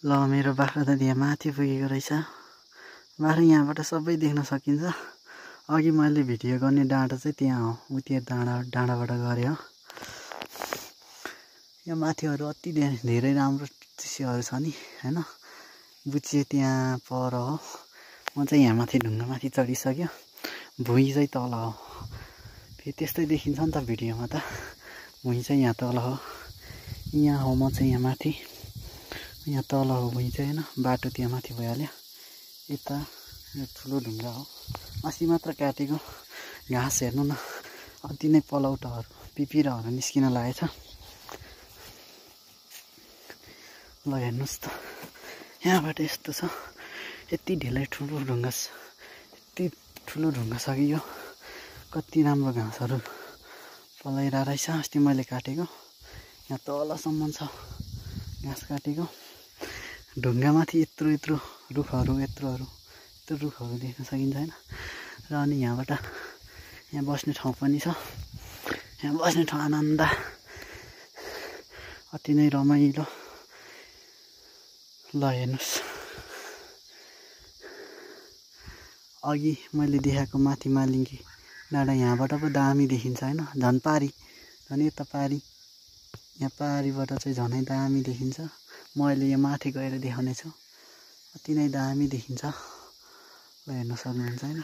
ल मेरो बाख्रा त यहाँ माथि पुगेको रहेछ। बाख्रा यहाँबाट सबै देख्न सकिन्छ। अघि मैले भिडियो गर्ने डाँडा चाहिँ त्यहाँ हो, उति डाँडाबाट गरे हो। यहाँ माथिहरू अति धेरै राम्रो दृश्यहरू छ नि हैन। बुच्चे त्यहाँ पर हो, म चाहिँ यहाँ माथि ढुङ्गामाथि चढिसक्यो। भुइँ चाहिँ तल हो, फेरि त्यस्तै देखिन्छ नि त भिडियोमा त। भुइँ चाहिँ यहाँ तल हो, यहाँ हो, म चाहिँ यहाँ माथि, यहाँ तल हो भुइँ चाहिँ हैन। बाटो त्यहाँ माथि भइहाल्यो। यता यो ठुलो ढुङ्गा हो, अस्ति मात्र काटेको घाँस हेर्नु न, अति नै पलौटाहरू पिपिराहरू निस्किन लागेछ। ल हेर्नुहोस् त, यहाँबाट यस्तो छ, यति ढिलै ठुलो ढुङ्गा छ, यति ठुलो ढुङ्गा छ कि यो। कति राम्रो घाँसहरू पलाइरहेको रहेछ, अस्ति मैले काटेको। यहाँ तलसम्म छ घाँस काटेको। ढुङ्गामाथि यत्रो यत्रो रुखहरू देख्न सकिन्छ हैन। र अनि यहाँबाट यहाँ बस्ने ठाउँ पनि छ। यहाँ बस्ने ठाउँ आनन्द, अति नै रमाइलो। ल हेर्नुहोस्, अघि मैले देखाएको माथि मालिङ्गे डाँडा यहाँबाट पो दामी देखिन्छ हैन। झन् पारी, झन् यता पारी, यहाँ पारीबाट चाहिँ झनै दामी देखिन्छ। म अहिले यहाँ माथि गएर देखाउने छु, अति नै दामी देखिन्छ। ल हेर्न सक्नुहुन्छ हैन।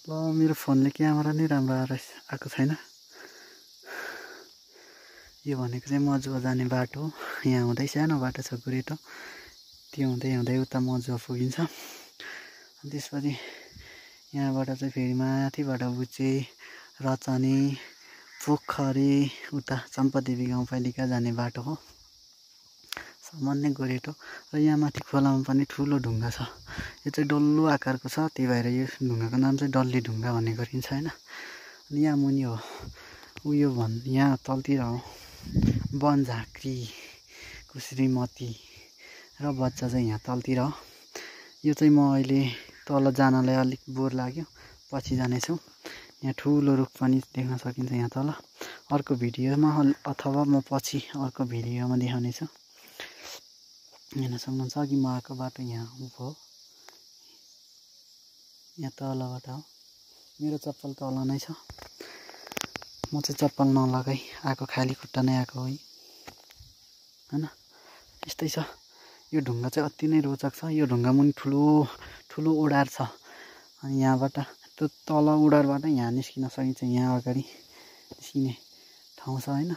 ल मेरो फोनले क्यामेरा नै राम्रो आएको छैन। यो भनेको चाहिँ मजुवा जाने बाटो हो। यहाँ हुँदै सानो बाटो छ गोरेटो, त्यो हुँदै हुँदै उता मजुवा पुगिन्छ। त्यसपछि यहाँबाट चाहिँ फेरि माथिबाट बुच्चे, रचनी, पोखरी, उता चम्पादेवी गाउँपालिका जाने बाटो हो, सामान्य गोरेटो। र यहाँ माथि खोलामा पनि ठुलो ढुङ्गा छ, यो चाहिँ डल्लो आकारको छ, त्यही भएर यो ढुङ्गाको नाम चाहिँ डल्ले ढुङ्गा भन्ने गरिन्छ हैन। अनि यहाँ मुनि हो, यहाँ तलतिर हो वन झाँक्री, श्रीमती र बच्चा चाहिँ यहाँ तलतिर हो। यो चाहिँ म अहिले तल जानलाई अलिक बोर लाग्यो, पछि जानेछु। यहाँ ठुलो रुख पनि देख्न सकिन्छ यहाँ तल। अर्को भिडियोमा अथवा म पछि अर्को भिडियोमा देखाउने छु। हेर्न सक्नुहुन्छ अघि म आएको बाटो यहाँ हो, यहाँ तलबाट हो। मेरो चप्पल तल नै छ, म चाहिँ चप्पल नलगाई आएको, खाली खुट्टा नै आएको होइन। यस्तै छ, यो ढुङ्गा चाहिँ अति नै रोचक छ। यो ढुङ्गा मुनि ठुलो ठुलो ओडार छ, अनि यहाँबाट त्यो तल ओडारबाट यहाँ निस्किन सकिन्छ। यहाँ अगाडि निस्किने ठाउँ छ होइन।